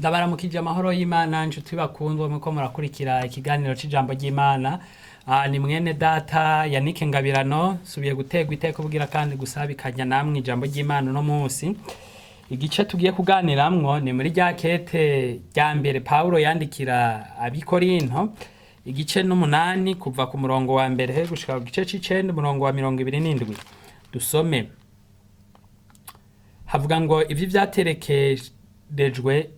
Ndabaramukije amahoro y'Imana nshuti bakundwa muko murakurikira ikiganiro c'ijambo ry'Imana. Ni mwene data Yannick Ngabirano subiye gutegwa iteka kugira kandi gusabikanya namwe ijambo ry'Imana no munsi. Igice tugiye kuganiramwo ni muri rya kete rya mbere Paulo yandikira ab'Ikorinto, igice n'umunani kuva ku murongo wa mbere gushika ku gice c'icenda umurongo wa 27. Dusome. Havuga ngo ivyo vyaterekerejwe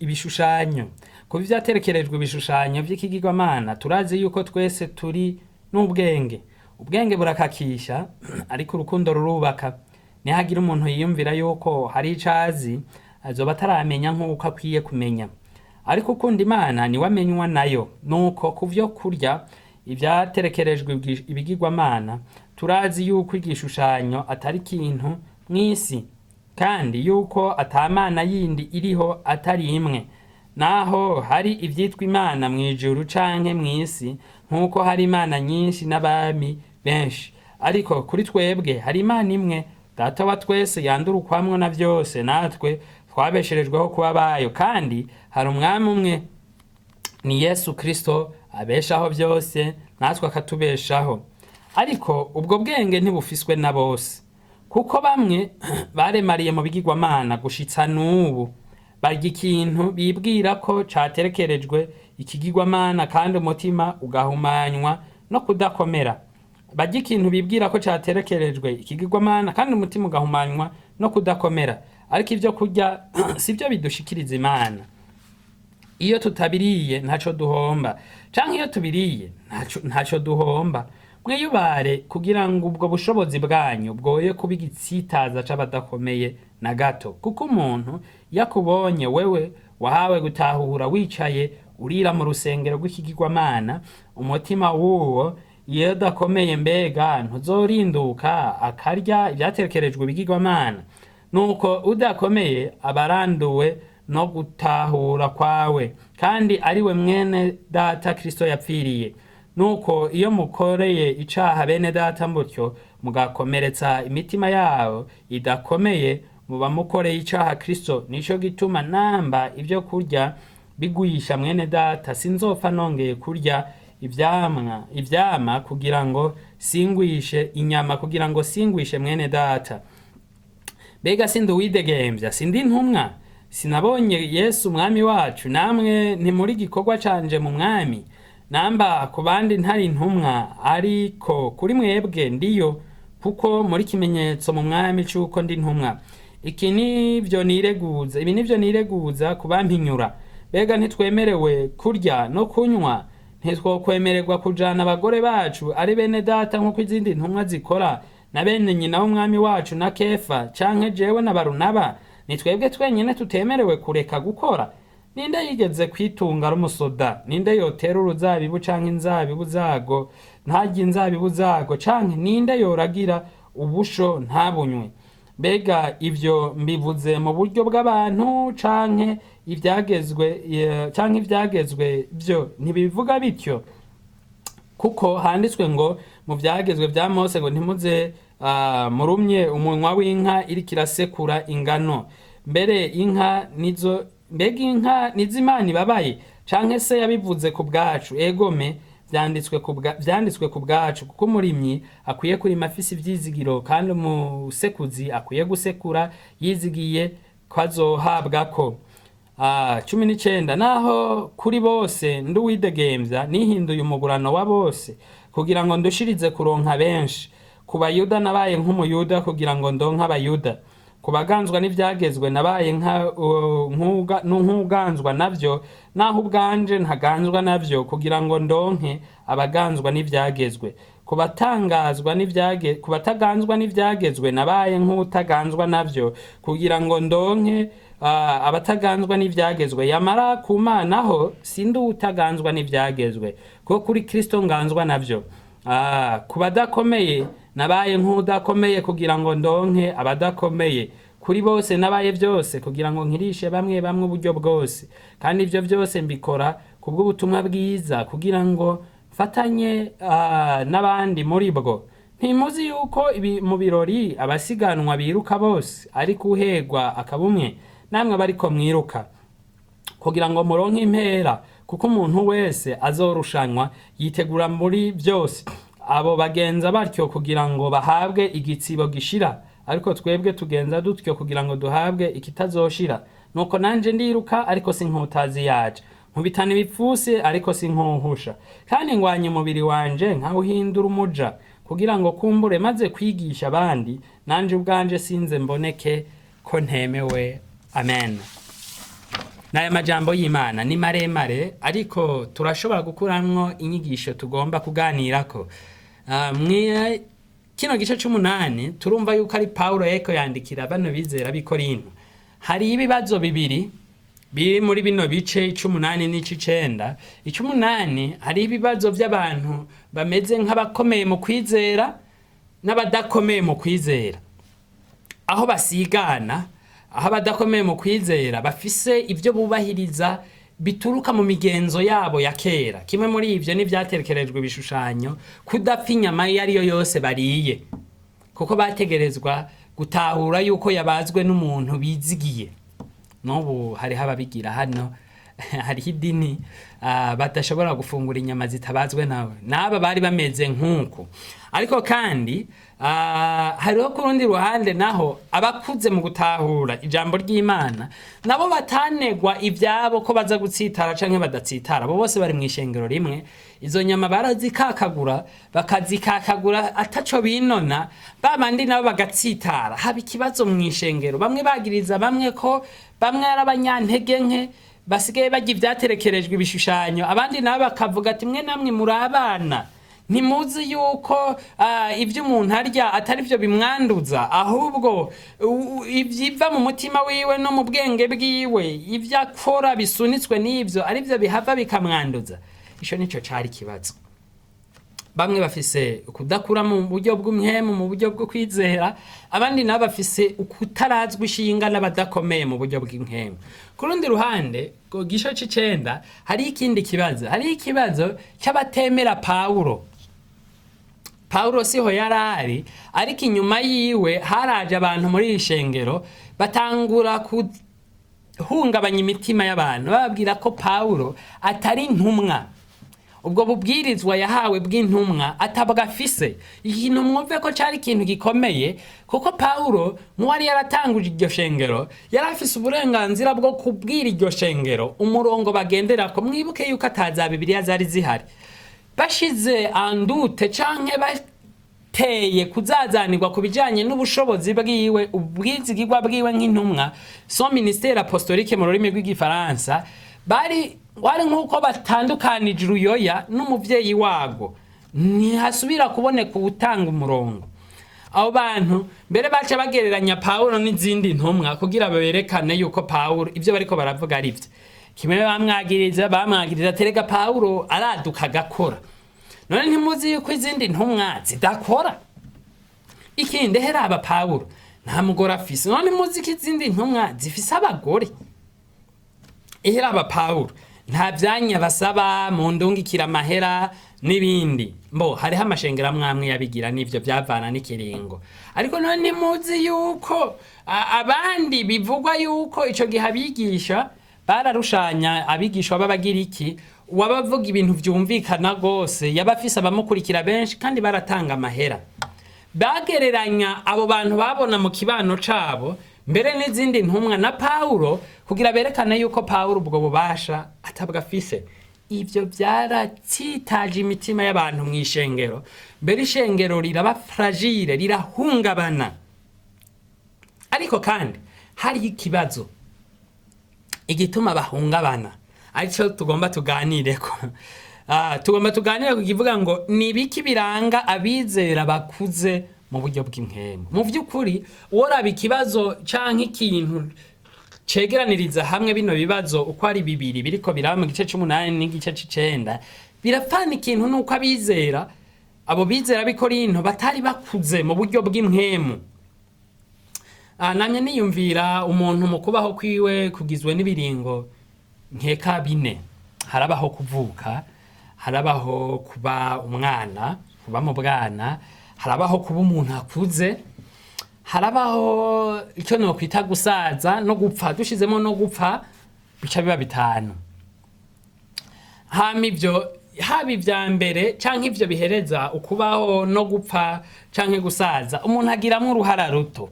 ibishushanyo. Kuba ivyaterekerejwe ibishushanyo vy'ikigirwamana, turazi yuko twese turi n'ubwenge. Ubwenge burakakisha, ariko urukundo rurubaka. Nihagira umuntu yiyumvira yuko hari ico azi, azoba ataramenya nk'uko akwiye kumenya. Ariko ukunda Imana niwe amenywa nayo. Nuko ku vyo kurya ivyaterekerejwe ibigirwamana, turazi yuko igishushanyo atari ikintu mw'isi, kandi yuko ata mana yindi iriho atari imwe. Naho hari ivyitwa Imana mw'ijuru canke mw'isi, nk'uko hari imana nyinshi n'abami benshi. Ariko kuri twebwe hari Imana imwe, Data wa twese yandurukwamwo na vyose, natwe twabesherejweho kuba bayo. Kandi hari umwami umwe, ni Yesu Kristo, abeshaho vyose, natwe akatubeshaho. Ariko ubwo bwenge ntibufiswe na bose, kuko bamwe baremariye mu bigirwamana gushitsa n'ubu. Barya ikintu bibwira ko caterekerejwe ikigirwamana, kandi umutima ugahumanywa no kudakomera. Barya ikintu bibwira ko caterekerejwe ikigirwamana, kandi umutima ugahumanywa no kudakomera. Ariko ivyo kurya sivyo bidushikiriza Imana. Iyo tutabiriye ntaco duhomba, canke iyo tubiriye ntaco duhomba. Mwiyubare kugira ngo ubwo bushobozi bwanyu bwoye kuba igitsitaza c'abadakomeye na gato. Kuko umuntu iyo akubonye wewe wahawe gutahura wicaye urira mu rusengero rw'ikigirwamana, umutima w'uwo iyo udakomeye mbega ntuzorinduka akarya ivyaterekerejwe ibigirwamana? Nuko udakomeye aba aranduwe no gutahura kwawe, kandi ariwe mwene data Kristo yapfiriye. Nuko iyo mukoreye icaha bene data mutyo, mugakomeretsa imitima yabo idakomeye, muba mukoreye icaha Kristo. Nico gituma namba ivyo kurya bigwisha mwene data, sinzopfa nongeye kurya ivyama kugira ngo singwishe inyama, kugira ngo singwishe mwene data. Mbega sindi uwidegemvya, sindi intumwa? Sinabonye Yesu umwami wacu? Namwe ntimuri igikorwa canje mu mwami? Namba ku bandi ntari intumwa, ariko kuri mwebwe ndiyo, kuko muri kimenyetso mu mwami c'uko ndi intumwa. Iki nivyo nireguza, ibi nivyo nireguza ku bampinyura. Mbega ntitwemerewe kurya no kunywa? Ntitwokwemererwa kujana abagore bacu ari bene data nk'uko izindi ntumwa zikora, na bene nyina w'umwami wacu na Kefa, canke jewe na Barunaba? Ni twebwe twenyene tutemerewe kureka gukora? Ninde yigeze kwitunga ari umusoda? Ninde yotera uruzabibu canke inzabibu zago ntarye inzabibu zago? Canke ninde yoragira ubusho ntabunywe? Mbega ivyo mbivuze mu buryo bw'abantu, canke ivyagezwe canke ivyagezwe vyo ntibivuga bityo? Kuko handitswe ngo mu vyagezwe vya Mose ngo ntimuze murumye umunwa w'inka iriko irasekura ingano. Mbere inka nizo, mbega inka nizo Imana ibabaye? Canke se yabivuze ku bwacu? Egome, vyanditswe ku bwacu, kuko umurimyi akwiye kurima afise ivyizigiro, kandi umusekuzi akwiye gusekura yizigiye ko azohabwako. 19. Naho kuri bose ndi uwidegemvya, nihinduye umugurano wa bose kugira ngo ndushirize kuronka benshi. Ku bayuda nabaye nk'umuyuda kugira ngo ndonke abayuda. Ku baganzwa n'ivyagezwe nabaye nk'uganzwa navyo, naho ubwanje ntaganzwa navyo, kugira ngo ndonke abaganzwa n'ivyagezwe. Ku batangazwa n'ivyage, ku bataganzwa n'ivyagezwe nabaye nk'utaganzwa navyo, kugira ngo ndonke abataganzwa n'ivyagezwe. Yamara ku Mana ho sindi uwutaganzwa n'ivyagezwe, kuko kuri Kristo nganzwa navyo. Ku badakomeye nabaye nk'udakomeye kugira ngo ndonke abadakomeye. Kuri bose nabaye vyose kugira ngo nkirishe bamwe bamwe uburyo bwose. Kandi ivyo vyose mbikora kubw'ubutumwa bwiza, kugira ngo mfatanye n'abandi muri bwo. Ntimuzi yuko mu birori abasiganwa biruka bose, ariko uhegwa akaba umwe? Namwe abariko mwiruka. Kugira ngo muronke impera, kuko umuntu wese azorushanywa yitegura muri byose. Abo bagenza batyo kugira ngo bahabwe igitsibo gishira, ariko twebwe tugenza dutyo kugira ngo duhabwe ikitazoshira. Nuko nanje ndiruka, ariko sinkutazi yaje, nkubitana ibipfusi, ariko sinkuhusha, kandi ngwanya umubiri wanje nkawuhindura umuja, kugira ngo kumbure maze kwigisha abandi, nanje ubwanje sinze mboneke ko ntemewe. Amen. N'aya majambo y'Imana ni maremare, ariko turashobora gukuramwo inyigisho tugomba kuganirako. Mwe kino gice c'umunani turumva yuko ari Pawulo yariko yandikira bano bizera b'i Korinto. Hari ibibazo bibiri biri muri bino bice, ic'umunani n'ic'icenda. Ic'umunani, hari ibibazo vy'abantu bameze nk'abakomeye mu kwizera n'abadakomeye mu kwizera, aho basigana, aho abadakomeye mu kwizera bafise ibyo bubahiriza bituruka mu migenzo yabo ya kera. Kimwe muri ivyo ni vyaterekerejwe ibishushanyo, kudapfa inyama iyo ari yo yose bariye, kuko bategerezwa gutahura yuko yabazwe n'umuntu bizigiye. N'ubu hariho ababigira hano, hariho idini badashobora gufungura inyama zitabazwe nawe. N'aba bari bameze nk'uko. Ariko kandi hariho ku rundi ruhande naho abakuze mu gutahura ijambo ry'Imana, nabo batanegwa ivyabo ko baza gutsitara canke badatsitara. Abo bose bari mw'ishengero rimwe. Izo nyama barazikakagura, bakazikakagura ataco binona, babandi nabo bagatsitara. Haba ikibazo mw'ishengero, bamwe bagiriza bamwe ko bamwe ari abanyantege nke basigaye barya ivyaterekerejwe ibishushanyo, abandi nabo bakavuga ati: "Mwe namwe muri abana, ntimuzi yuko ivyo umuntu arya atari vyo bimwanduza, ahubwo ivyiva mu mutima wiwe no mu bwenge bwiwe, ivyo akora bisunitswe n'ivyo, ari vyo bihava bikamwanduza." Ico nico cari ikibazo. Bamwe bafise ukudakura mu buryo bw'umwemu, mu buryo bwo kwizera, abandi nabo bafise ukutarazwa ishinga n'abadakomeye mu buryo bw'impwemu. Ku rundi ruhande, ku gice c'icenda, hariho ikindi kibazo. Hariho ikibazo cy'abatemera Pawulo. Pawulo siho yari ari, ariko inyuma yiwe haraje abantu muri iri shengero batangura guhungabanya imitima y'abantu, bababwira ko Pawulo atari intumwa, ubwo bubwirizwa yahawe bw'intumwa atabwo afise. Ikintu mwumve ko cari ikintu gikomeye, kuko Pawulo nk'uwari yaratanguje iryo shengero yari afise uburenganzira bwo kubwira iryo shengero umurongo bagenderako. Mwibuke yuko ataza Bibiliya zari zihari. Bashize andute canke bateye kuzazanirwa ku bijanye n'ubushobozi bwiwe, ubwizigirwa bwiwe nk'intumwa, son ministère apostolique mu rurimi rw'igifaransa, bari wari nk'uko batandukanije uruyoya n'umuvyeyi warwo, ntihasubira kuboneka uwutanga umurongo. Abo bantu mbere baca bagereranya Pawulo n'izindi ntumwa kugira berekane yuko Pawulo ivyo bariko baravuga ari vyo. Kimwe bamwagiriza terega Pawulo araduka agakora, none ntimuzi yuko izindi ntumwa zidakora? Ikindi, heraba Pawulo nta mugore afise, none muzi ko izindi ntumwa zifise abagore? Iheraba Pawulo nta vyanya basaba mu ndungikira amahera n'ibindi. Mbo hariho amashengero amwe amwe yabigira, n'ivyo vyavana n'ikiringo. Ariko none ntimuzi yuko abandi bivugwa yuko ico gihe abigisha bararushanya, abigishwa b'abagiriki, uwabavuga ibintu vyumvikana rwose yaba afise abamukurikira benshi kandi baratanga amahera. Bagereranya abo bantu babona mu kibano cabo mbere n'izindi ntumwa na Pawulo kugira berekane yuko Pawulo ubwo bubasha atabwo afise. Ivyo vyaratsitaje imitima y'abantu mw'ishengero, mbere ishengero riraba fragile, rirahungabana. Ariko kandi hariho ikibazo igituma bahungabana, arico tugomba tuganireko. Tugomba tuganire ku kivuga ngo: ni ibiki biranga abizera bakuze mu buryo bw'impwemu? Mu vy'ukuri, woraba ikibazo canke ikintu cegeraniriza hamwe bino bibazo uko ari bibiri biriko biraba mu gice c'umunani n'igice c'icenda, birapfana ikintu nuko abizera, abo bizera b'i Korinto, batari bakuze mu buryo bw'impwemu. Namye niyumvira umuntu mu kubaho kwiwe kugizwe n'ibiringo nkeka bine. Harabaho kuvuka, harabaho kuba umwana, kuba mu bwana, harabaho kuba umuntu akuze, harabaho icyo nokwita gusaza no gupfa. Dushizemo no gupfa. Bica biba 5. Hama ivyo, haba ivya mbere canke ivyo bihereza ukubaho no gupfa canke gusaza, umuntu agiramwo uruhara ruto.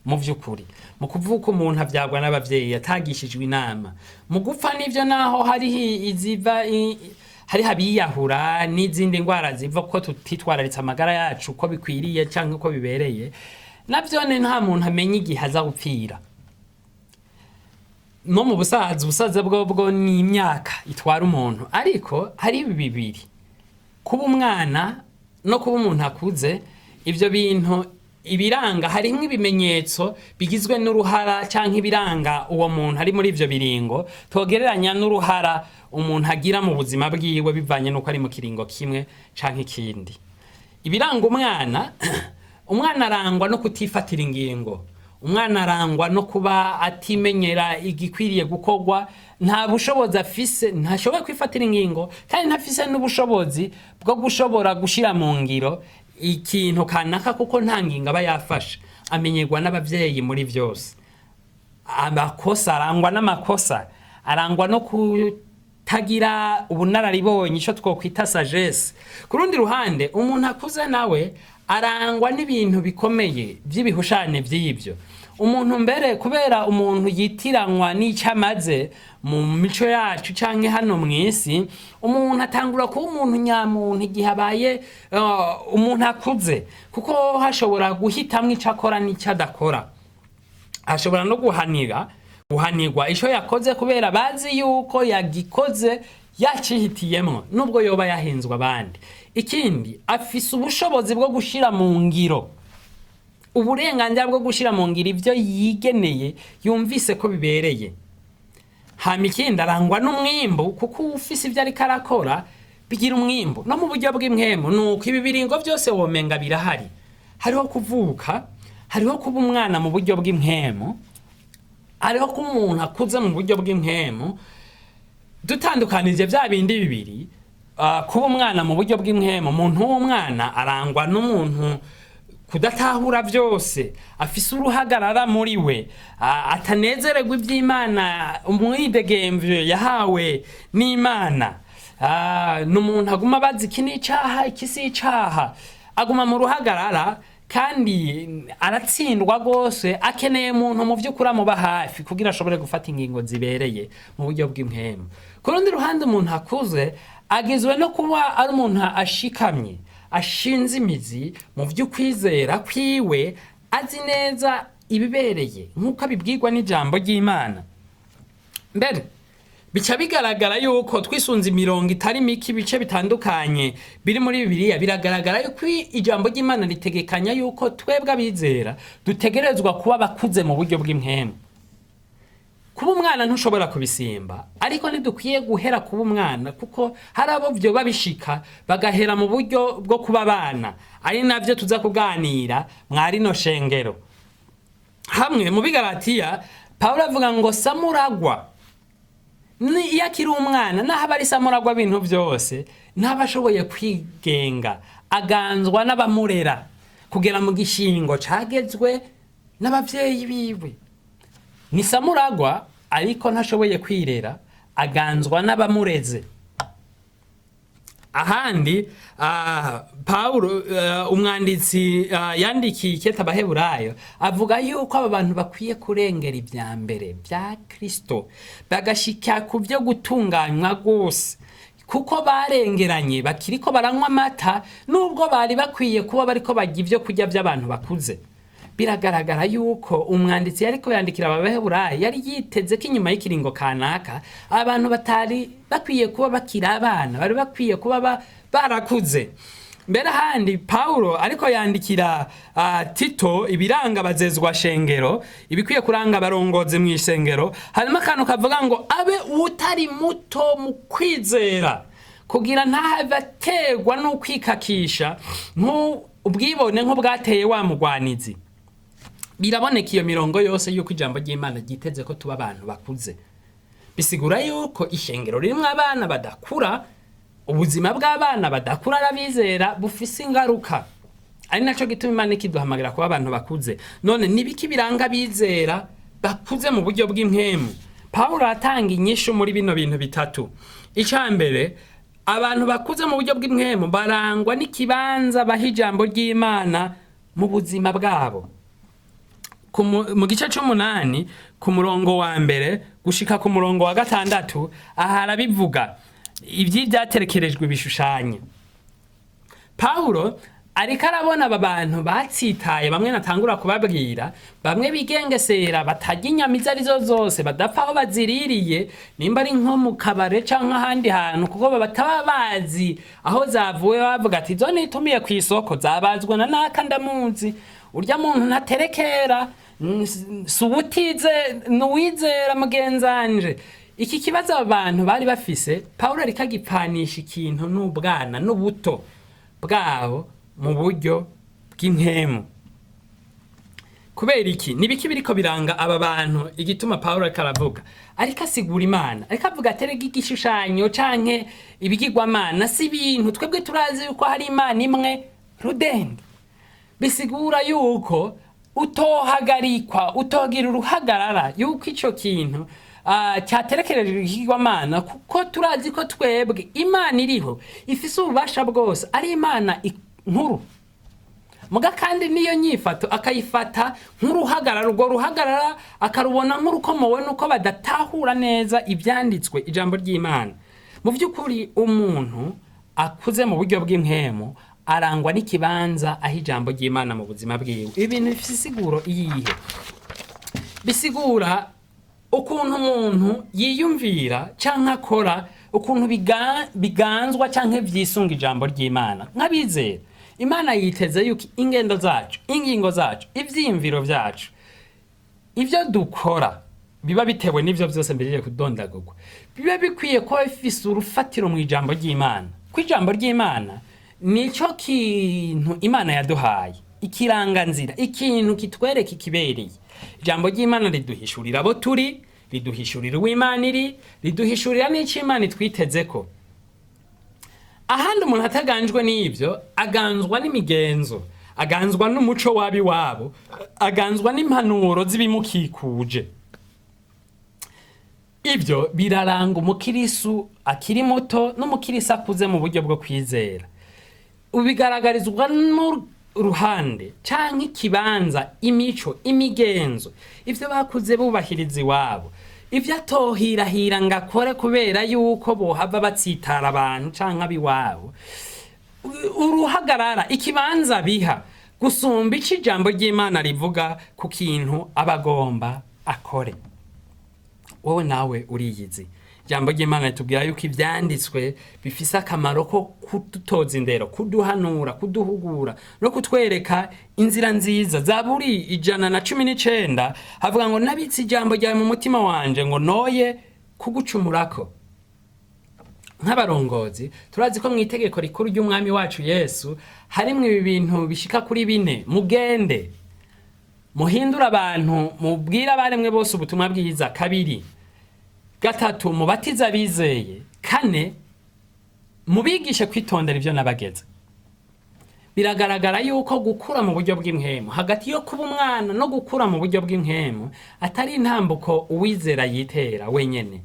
Mu vy'ukuri, mu kuvuka umuntu avyagwa n'abavyeyi atagishijwe inama. Mu gupfa n'ivyo, naho hariho iziva hariho abiyahura n'izindi ndwara ziva ko tutitwararitse amagara yacu uko bikwiriye canke uko bibereye, navyone nta muntu amenya igihe aza gupfira. No mu busaza, ubusaza bwobwo ni imyaka itwara umuntu. Ariko hari ibi bibiri, kuba umwana no kuba umuntu akuze, ivyo bintu ibiranga harimwo ibimenyetso bigizwe n'uruhara canke ibiranga uwo muntu ari muri ivyo biringo, twogereranya n'uruhara umuntu agira mu buzima bwiwe bivanye n'uko ari mu kiringo kimwe canke ikindi. Ibiranga umwana: umwana arangwa no kutifatira ingingo, umwana arangwa no kuba atimenyera igikwiriye gukorwa, nta bushobozi afise, ntashoboye kwifatira ingingo kandi ntafise n'ubushobozi bwo gushobora gushira mu ngiro ikintu kanaka, kuko nta ngingo aba yafashe. Amenyerwa n'abavyeyi muri vyose. Amakosa, arangwa n'amakosa, arangwa no kutagira ubunararibonye, ico twokwita sagesse. Ku rundi ruhande, umuntu akuze nawe arangwa n'ibintu bikomeye vy'ibihushane vy'ivyo. Umuntu mbere, kubera umuntu yitiranwa n'ico amaze mu mico yacu canke hano mw'isi, umuntu atangura kuba umuntu nyamuntu igihe abaye umuntu akuze, kuko hashobora guhitamwo ico akora n'ico adakora, ashobora no guhanirwa ico yakoze kubera bazi yuko yagikoze yacihitiyemwo, nubwo yoba yahenzwe abandi. Ikindi, afise ubushobozi bwo gushira mu ngiro, uburenganzira bwo gushira mu ngiro ivyo yigeneye, yumvise ko bibereye. Hama ikindi, arangwa n'umwimbu, kuko ufise ivyo ariko arakora bigira umwimbu. No mu buryo bw'impwemu nuko ibi biringo vyose womenga birahari: hariho kuvuka, hariho kuba umwana mu buryo bw'impwemu, hariho kuba umuntu akuze mu buryo bw'impwemu. Dutandukanije vya bindi bibiri, kuba umwana mu buryo bw'impwemu, umuntu w'umwana arangwa n'umuntu kudatahura vyose, afise uruhagarara muri we, atanezererwa ivy'Imana, umwidegemvyo yahawe n'Imana. Ni umuntu aguma abaza iki ni icaha, iki si icaha, aguma mu ruhagarara kandi aratsindwa rwose. Akeneye umuntu mu vy'ukuri amuba hafi kugira ashobore gufata ingingo zibereye mu buryo bw'impwemu. Ku rundi ruhande, umuntu akuze agizwe no kuba ari umuntu ashikamye, ashinze imizi mu vy'ukwizera kwiwe, azi neza ibibereye nk'uko abibwirwa n'ijambo ry'Imana. Mbere bica bigaragara yuko twisunze imirongo itari mike, ibice bitandukanye biri muri Bibiliya, biragaragara yuko ijambo ry'Imana ritegekanya yuko twebwe abizera dutegerezwa kuba bakuze mu buryo bw'impwemu. Kuba umwana ntushobora kubisimba, ariko ntidukwiye guhera kuba umwana, kuko hari abo vyoba bishika bagahera mu buryo bwo kuba abana, ari navyo tuza kuganira mwarino shengero. Hamwe mu Bigaratiya, Pawulo avuga ngo samuragwa ni iyo akiri umwana, naho aba ari samuragwa bintu byose, ntaba ashoboye kwigenga, aganzwa n'abamurera kugera mu gishingo cagezwe n'abavyeyi biwe. Ni samuragwa ariko ntashoboye kwirera, aganzwa n'abamureze. Ahandi Pawulo, umwanditsi yandikiye ikete Abaheburayo, avuga yuko aba bantu bakwiye kurengera ibya mbere bya Kristo, bagashika ku byo gutunganywa rwose, kuko barengeranye, bakiriko baranywa amata nubwo bari bakwiye kuba bariko barya ibyo kurya by'abantu bakuze. Biragaragara yuko umwanditsi yariko yandikira Abaheburayo yari yiteze ko inyuma y'ikiringo kanaka abantu batari bakwiye kuba bakiri abana, bari bakwiye kuba barakuze. Mbere ahandi Pawulo ariko yandikira Tito ibiranga bazezwa shengero, ibikwiye kuranga abarongozi mu ishengero, harimo akantu kavuga ngo abe utari muto mu kwizera, kugira ntahave aterwa n'ukwikakisha ubwibone nk'ubwateye wa mugwanizi. Biraboneka iyo mirongo yose yuko ijambo ry'Imana ryiteze ko tuba abantu bakuze. Bisigura yuko ishengero ririmwo abana badakura, ubuzima bw'abana badakura arabizera bufise ingaruka, ari naco gituma Imana ikiduhamagarira kuba abantu bakuze. None nibiki biranga abizera bakuze mu buryo bw'impwemu? Pawulo aratanga inyishu muri bino bintu bitatu. Icya mbere, abantu bakuze mu buryo bw'impwemu barangwa n'ikibanza baha ijambo ry'Imana mu buzima bwabo. Mu gice c'umunani, ku murongo wa mbere gushika ku murongo wa gatandatu, aha arabivuga ivy'ivyaterekerejwe ibishushanyo. Pawulo ariko arabona aba bantu batsitaye, bamwe natangura kubabwira, bamwe bigengesera, batarya inyama izo arizo zose, badapfa aho baziririye, nimba ari nko mu kabare canke ahandi hantu, kuko bataba bazi aho zavuye. Bavuga ati: "Izo nitumiye ku isoko zabazwe na naka, ndamuzi urya muntu ntaterekera, si uwutize nuwizera mugenzanje." Iki kibazo aba bantu bari bafise, Pawulo ariko agipfanisha ikintu n'ubwana n'ubuto bwabo mu buryo bw'impwemu. Kubera iki? Nibiki biriko biranga aba bantu? Igituma Pawulo ariko aravuga, ariko asigura Imana, ariko avuga aterega igishushanyo canke ibigirwamana si ibintu, twebwe turazi yuko hari Imana imwe rudende. Bisigura yuko utohagarikwa, utogira uruhagarara yuko ico kintu cyaterekerejwe ikigirwamana, kuko turazi ko twebwe Imana iriho, ifise ububasha bwose, ari Imana nkuru. Muga kandi niyo nyifato akayifata nk'uruhagarara, urwo ruhagarara akarubona nk'urukomowe nuko badatahura neza ivyanditswe, ijambo ry'Imana. Mu vy'ukuri, umuntu akuze mu buryo bw'impwemu arangwa n'ikibanza aho ijambo ry'Imana mu buzima bwiwe. Ibi bintu bifise isiguro iyihe? Bisigura ukuntu umuntu yiyumvira canke akora, ukuntu biganzwa canke vyisunga ijambo ry'Imana. Nk'abizera, Imana yiteze yuko ingendo zacu, ingingo zacu, ivyiyumviro vyacu, ivyo dukora biba bitewe n'ivyo vyose mbejeje kudondagurwa, biba bikwiye kuba bifise urufatiro mu ijambo ry'Imana, ko ijambo ry'Imana nico kintu Imana yaduhaye, ikiranganzira, ikintu kitwereka ikibereye. Ijambo ry'Imana riduhishurira abo turi, riduhishurira uw'Imana iri, riduhishurira n'ico Imana itwitezeko. Ahandi umuntu ataganjwe n'ivyo, aganzwa n'imigenzo, aganzwa n'umuco w'abiwabo, aganzwa n'impanuro z'ibimukikuje. Ivyo biraranga umukirisu akiri muto n'umukirisu akuze mu buryo bwo kwizera. Ubigaragarizwa n'uruhande canke ikibanza, imico, imigenzo, ivyo bakuze bubahiriza iwabo, ivyo atohirahira ngo akore kubera yuko bohava batsitara abantu canke abiwabo, uruhagarara, ikibanza biha gusumba ico ijambo ry'Imana rivuga ku kintu aba agomba akore. Wowe nawe uriyizi. Ijambo ry'Imana ritubwira yuko ivyanditswe bifise akamaro ko kudutoza indero, kuduhanura, kuduhugura no kutwereka inzira nziza. Zaburi 119 havuga ngo: "Nabitse ijambo ryawe mu mutima wanje ngo noye kugucumurako." Nk'abarongozi, turazi ko mu itegeko rikuru ry'umwami wacu Yesu harimwo ibi bintu bishika kuri bine: mugende muhindure abantu, mubwire abaremwe bose ubutumwa bwiza; kabiri, gatatu, mubatize abizeye; kane, mubigishe kwitondera ivyo nabageze. Biragaragara yuko gukura mu buryo bw'impwemu, hagati yo kuba umwana no gukura mu buryo bw'impwemu, atari intambuko uwizera yitera wenyene.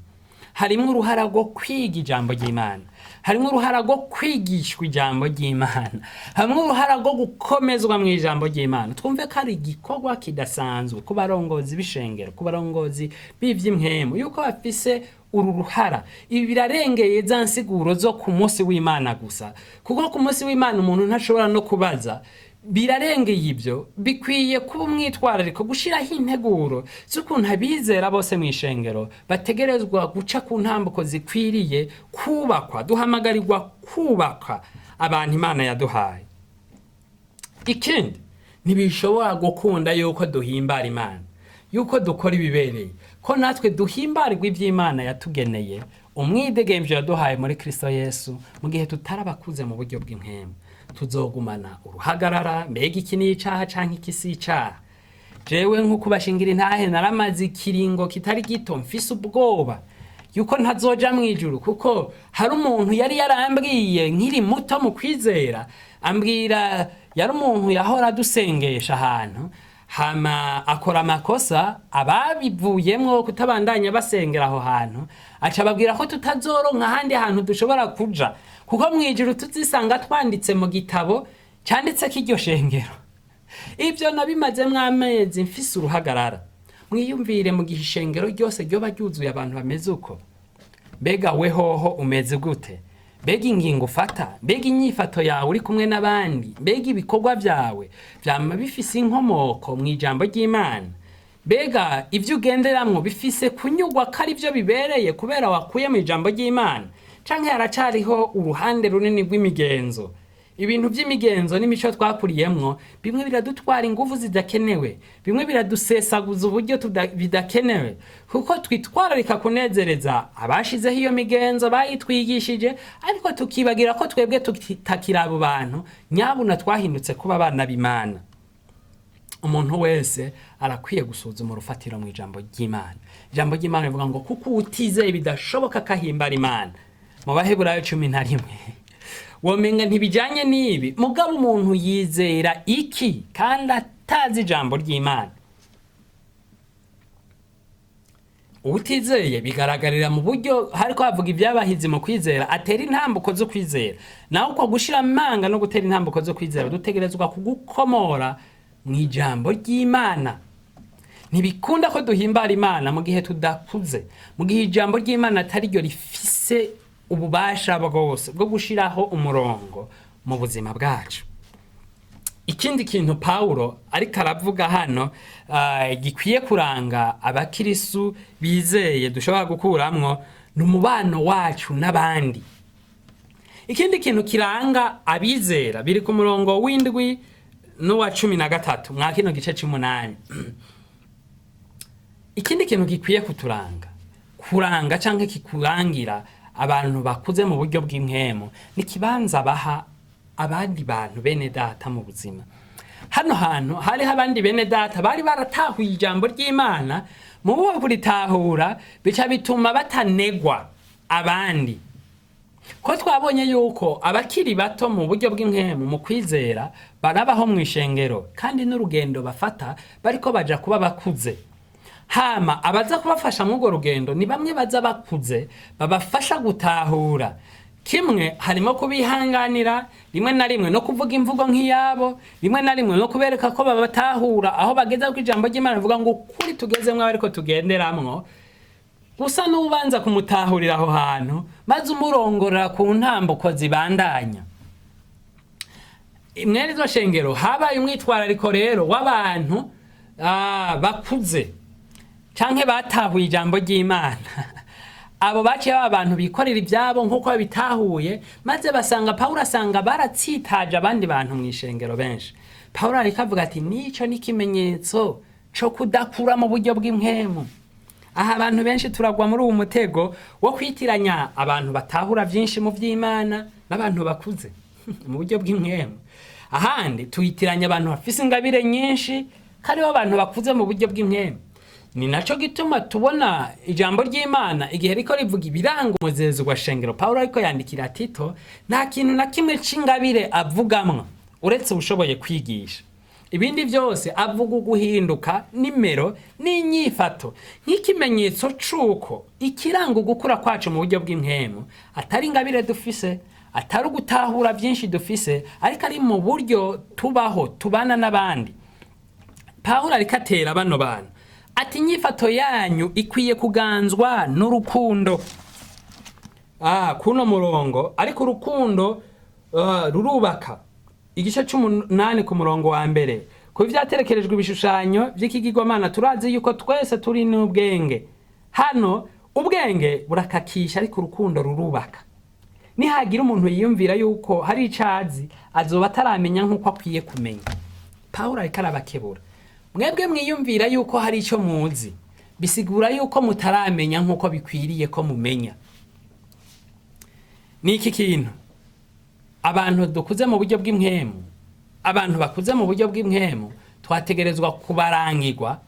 Harimwo uruhara rwo kwiga ijambo ry'Imana, harimwo uruhara rwo kwigishwa ijambo ry'Imana, harimwo uruhara rwo gukomezwa mu ijambo ry'Imana. Twumve ko ari igikorwa kidasanzwe ku barongozi b'ishengero, ku barongozi b'ivy'impwemu, yuko bafise uru ruhara. Ibi birarengeye za nsiguro zo ku munsi w'Imana gusa, kuko ku munsi w'Imana umuntu ntashobora no kubaza. Birarengeye ibyo, bikwiye kuba umwitwarariko gushiraho integuro z'ukuntu abizera bose mu ishengero bategerezwa guca ku ntambuko zikwiriye kubakwa. Duhamagarirwa kubaka abantu Imana yaduhaye. Ikindi, ntibishobora gukunda yuko duhimbara Imana, yuko dukora ibibereye, ko natwe duhimbarirwa ivy'Imana yatugeneye, umwidegemvyo yaduhaye muri Kristo Yesu, mu gihe tutarabakuze mu buryo bw'impwemu. Tuzogumana uruhagarara: mbega iki ni icaha canke iki si icaha? Jewe nko kubashingira intahe, naramaze ikiringo kitari gito mfise ubwoba yuko ntazoja mw'ijuru, kuko hari umuntu yari yarambwiye nkiri muto mu kwizera, ambwira, yari umuntu yahora adusengesha ahantu. Hama akora amakosa, ababivuyemwo kutabandanya basengera aho hantu, aca ababwira ko tutazoronka ahandi hantu dushobora kuja, kuko mw'ijuru tuzisanga twanditse mu gitabo canditseko iryo shengero. Ivyo nabimazemwo amezi mfise uruhagarara. Mwiyumvire mu gihe ishengero ryose ryoba ryuzuye abantu bameze uko. Mbega we hoho umeze gute? Mbega ingingo ufata, mbega inyifato yawe uri kumwe n'abandi, mbega ibikorwa vyawe vyama bifise inkomoko mw'ijambo ry'Imana? Mbega ivyo ugenderamwo bifise kunyurwa ko ari vyo bibereye kubera wakuye mw'ijambo ry'Imana, canke haracariho uruhande runini rw'imigenzo? Ibintu vy'imigenzo n'imico twakuriyemwo bimwe biradutwara inguvu zidakenewe, bimwe biradusesaguza uburyo bidakenewe, kuko twitwararika kunezereza abashizeho iyo migenzo bayitwigishije, ariko tukibagira ko twebwe tutakiri abo bantu nyabuna twahindutse kuba abana b'Imana. Umuntu wese arakwiye gusuzuma urufatiro mu ijambo ry'Imana. Ijambo ry'Imana rivuga ngo kuko utizeye bidashoboka kahimbara Imana. Mu Baheburayo 11. Womenga ntibijanye n'ibi, mugabo umuntu yizera iki kandi atazi ijambo ry'Imana? Utizeye bigaragarira mu buryo hariko havuga ibyabahizi mu kwizera, atera intambuko zo kwizera. Naho uko gushira amanga no gutera intambuko zo kwizera dutegerezwa kugukomora mu ijambo ry'Imana. Ntibikunda ko duhimbara Imana mu gihe tudakuze, mu gihe ijambo ry'Imana atari ryo rifise ububasha bwose bwo gushiraho umurongo mu buzima bwacu. Ikindi kintu Pawulo ariko aravuga hano gikwiye kuranga abakirisu bizeye dushobora gukuramwo ni umubano wacu n'abandi. Ikindi kintu kiranga abizera biri ku murongo w'7 n'uwa 13 mwa kino gice c'umunani. Ikindi kintu gikwiye kuturanga, kuranga canke kikurangira abantu bakuze mu buryo bw'impwemu ni ikibanza baha abandi bantu bene data mu buzima. Hano hantu hariho abandi bene data bari baratahuye ijambo ry'Imana, mu bo kuritahura bica bituma batanegwa abandi. Ko twabonye yuko abakiri bato mu buryo bw'impwemu mu kwizera barabaho mw'ishengero, kandi n'urugendo bafata bariko baja kuba bakuze. Hama abaza kubafasha mw'urwo rugendo ni bamwe baza bakuze babafasha gutahura. Kimwe harimo kubihanganira, rimwe na rimwe no kuvuga imvugo nk'iyabo, rimwe na rimwe no kubereka ko babatahura aho bageze, kuko ijambo ry'Imana rivuga ngo ukuri tugezemwo abariko tugenderamwo, gusa n'ubanza kumutahurira aho hantu maze umurongorera ku ntambuko zibandanya. Mwene izo shengero habaye umwitwarariko rero w'abantu bakuze canke batahuye ijambo ry'Imana. Abo baciye baba abantu bikorera ivyabo nk'uko babitahuye, maze basanga Pawulo asanga baratsitaje abandi bantu mw'ishengero benshi. Pawulo ariko avuga ati nico ni ikimenyetso co kudakura mu buryo bw'impwemu. Aha abantu benshi turagwa muri uwu mutego wo kwitiranya abantu batahura vyinshi mu vy'Imana n'abantu bakuze mu buryo bw'impwemu. Ahandi tuyitiranya abantu bafise ingabire nyinshi kariho abantu bakuze mu buryo bw'impwemu. Ni naco gituma tubona ijambo ry'Imana igihe riko rivuga ibiranga umuzezo wa shengero. Pawulo ariko yandikira Tito, nta kintu na kimwe c'ingabire avugamwo uretse ubushoboye kwigisha. Ibindi vyose avuga uguhinduka nimero n'inyifato nk'ikimenyetso c'uko ikiranga ugukura kwacu mu buryo bw'impwemu atari ingabire dufise, atari ugutahura vyinshi dufise, ariko ari mu buryo tubaho tubana n'abandi. Pawulo ariko atera bano bantu ati inyifato yanyu ikwiye kuganzwa n'urukundo. Kuno murongo ariko urukundo rurubaka. Igice c'umunani ku murongo wa mbere, kuba ivyaterekerejwe ibishushanyo vy'ikigirwamana turazi yuko twese turi n'ubwenge. Hano ubwenge burakakisha ariko urukundo rurubaka. Nihagira umuntu yiyumvira yuko hari icazi azoba ataramenya nk'uko akwiye kumenya. Pawulo ariko arabakebura, mwebwe mwiyumvira yuko hari ico muzi, bisigura yuko mutaramenya nk'uko bikwiriye ko mumenya. Niki kintu abantu dukuze mu buryo bw'impwemu, abantu bakuze mu buryo bw'impwemu twategerezwa kubarangirwa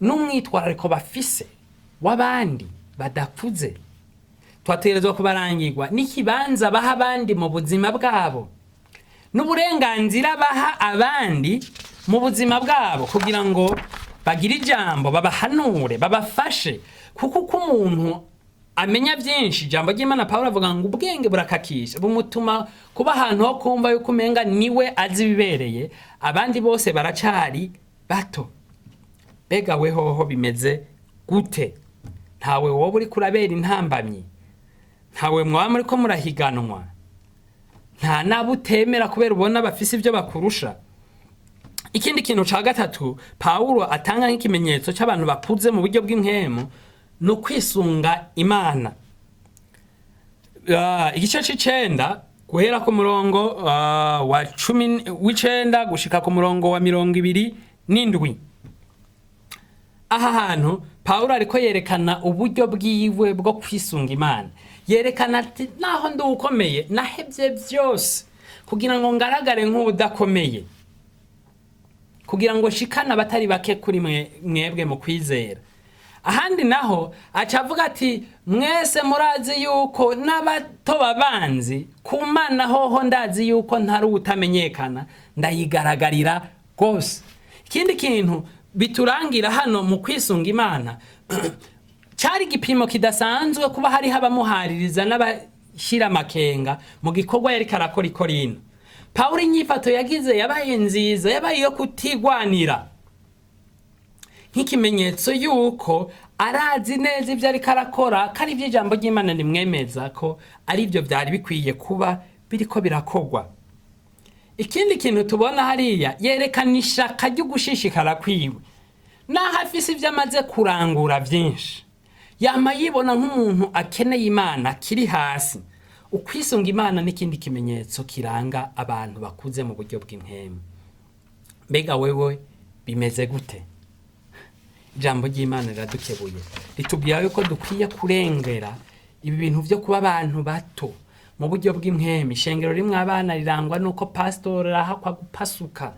n'umwitwarariko bafise w'abandi badakuze. Twategerezwa kubarangirwa n'ikibanza baha abandi mu buzima bwabo, n'uburenganzira baha abandi mu buzima bwabo kugira ngo bagire ijambo, babahanure, babafashe. Kuko uko umuntu amenya byinshi, ijambo ry'Imana, Pawulo avuga ngo ubwenge burakakisha, bumutuma kuba ahantu ho kumva yuko umenga niwe azi ibibereye, abandi bose baracari bato. Mbega we hoho bimeze gute? Ntawe woba uriko urabera intambamyi? Ntawe mwaba muriko murahiganwa? Nta nabo utemera kubera ubona bafise ibyo bakurusha? Ikindi kintu ca gatatu Pawulo atanga nk'ikimenyetso c'abantu bakuze mu buryo bw'impwemu ni ukwisunga Imana. Igice c'icenda, guhera ku murongo wa 19 gushika ku murongo wa 27. Aha hantu Pawulo ariko yerekana uburyo bwiwe bwo kwisunga Imana. Yerekana ati: naho ndi ukomeye, nahevye byose kugira ngo ngaragare nk'udakomeye, kugira ngo shikane abatari bake kuri mwebwe mu kwizera. Ahandi naho aca avuga ati: mwese murazi yuko n'abato babanzi ku Mana, hoho ndazi yuko ntari utamenyekana, ndayigaragarira rwose. Ikindi kintu biturangira hano mu kwisunga Imana, cari igipimo kidasanzwe kuba hariho abamuhaririza n'abashyira amakenga mu gikorwa yariko arakora i Korinto. Pawulo inyifato yagize yabaye nziza, yabaye iyo kutigwanira, nk'ikimenyetso yuko arazi neza ibyo ariko arakora, ko ari ijambo ry'Imana rimwemeza ko ari byo byari bikwiye kuba biriko birakorwa. Ikindi kintu tubona hariya, yerekana ishaka ryo gushishikara kwiwe. Naho afise ibyo amaze kurangura byinshi, yama yibona nk'umuntu akeneye Imana, akiri hasi. Ukwisunga Imana n'ikindi kimenyetso kiranga abantu bakuze mu buryo bw'impwemu. Mbega wewe bimeze gute? Ijambo ry'Imana riradukebuye, ritubwira yuko dukwiye kurengera ibi bintu byo kuba abantu bato mu buryo bw'impwemu. Ishengero rimwe abana rirangwa nuko pasitori arahakwa gupasuka,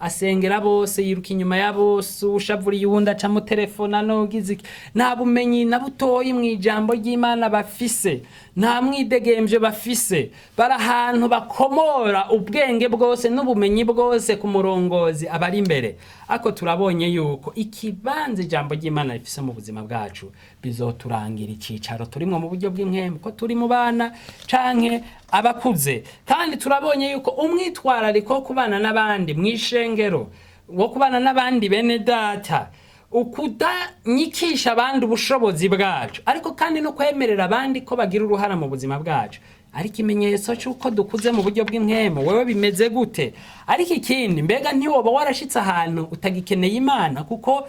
asengera bose, yiruka inyuma ya bose, ushavuriye uwundi aca mutelefona n'ugize iki. Nta bumenyi na butoyi mu ijambo ry'Imana bafise, nta mwidegemvyo bafise. Bari ahantu bakomora ubwenge bwose n'ubumenyi bwose ku murongozi abari imbere. Ariko turabonye yuko ikibanza ijambo ry'Imana rifise mu buzima bwacu bizoturangira icicaro turimwo mu buryo bw'impwemu, ko turi mu bana canke abakuze. Kandi turabonye yuko umwitwarariko wo kubana n'abandi mw'ishengero, wo kubana n'abandi bene data, ukudanyikisha abandi ubushobozi bwacu, ariko kandi no kwemerera abandi ko bagira uruhara mu buzima bwacu, ari ikimenyetso c'uko dukuze mu buryo bw'impwemu. Wewe bimeze gute? Ariko ikindi, mbega ntiwoba warashitse ahantu utagikeneye Imana, kuko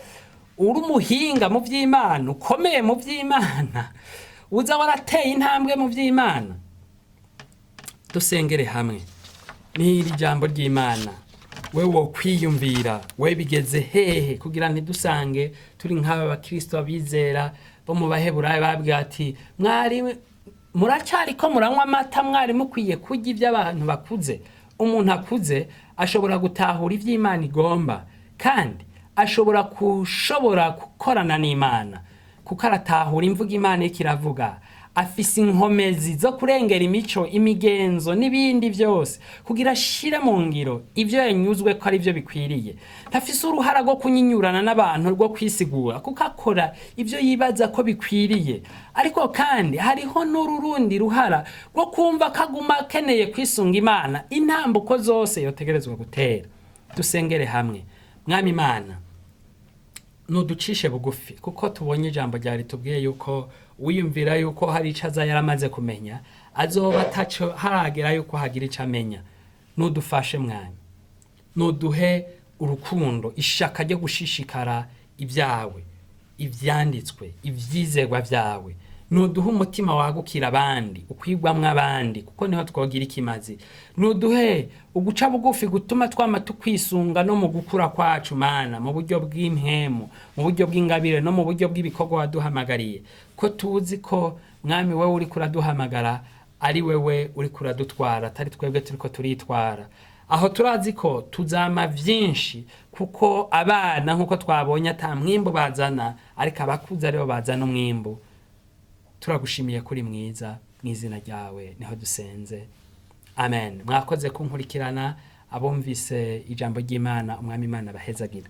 uri umuhinga mu vy'Imana, ukomeye mu vy'Imana, uza warateye intambwe mu vy'Imana? Dusengere hamwe n'iri jambo ry'Imana. Wewe wokwiyumvira we bigeze hehe, kugira ntidusange turi nk'aba bakristo abizera bo mu Baheburayo babwira ati: mwari muracariko muranywa amata, mwari mukwiye kurya iby'abantu bakuze. Umuntu akuze ashobora gutahura ivy'Imana igomba, kandi ashobora gushobora gukorana n'Imana, kuko aratahura imvugo Imana iriko iravuga. Afise inkomezi zo kurengera imico, imigenzo n'ibindi byose kugira ashire mu ngiro ibyo yanyuzwe ko ari byo bikwiriye. Ntafise uruhara rwo kunyinyurana n'abantu, rwo kwisigura, kuko akora ibyo yibaza ko bikwiriye. Ariko kandi hariho n'ururundi ruhara rwo kumva ko aguma akeneye kwisunga Imana intambuko zose yotegerezwa gutera. Dusengere hamwe. Mwami Imana, nuducishe bugufi, kuko tubonye ijambo ryari tubwiye yuko wiyumvira yuko hari ico aza yaramaze kumenya azoba ataco haragera yuko hagira ico amenya. Nudufashe Mwami, nuduhe urukundo, ishaka ryo gushishikara ibyawe, ivyanditswe, ivyizerwa vyawe. Nuduhe umutima wagukira abandi, ukwigwamwo abandi, kuko niho twogira ikimazi. Nuduhe uguca bugufi gutuma twama tukwisunga no mu gukura kwacu, Mana, mu buryo bw'impemu, mu buryo bw'ingabire no mu buryo bw'ibikorwa waduhamagariye, ko tuzi ko Mwami wewe uriko uraduhamagara ari wewe uriko uradutwara, atari twebwe turiko turitwara. Aho turazi ko tuzama vyinshi, kuko abana nk'uko twabonye ata mwimbu bazana, ariko abakuze aribo bazana umwimbu. Turagushimiye kuri mwiza, mu izina ryawe niho dusenze, amen. Mwakoze kunkurikirana. Abumvise ijambo ry'Imana, Umwami Imana abahezagira.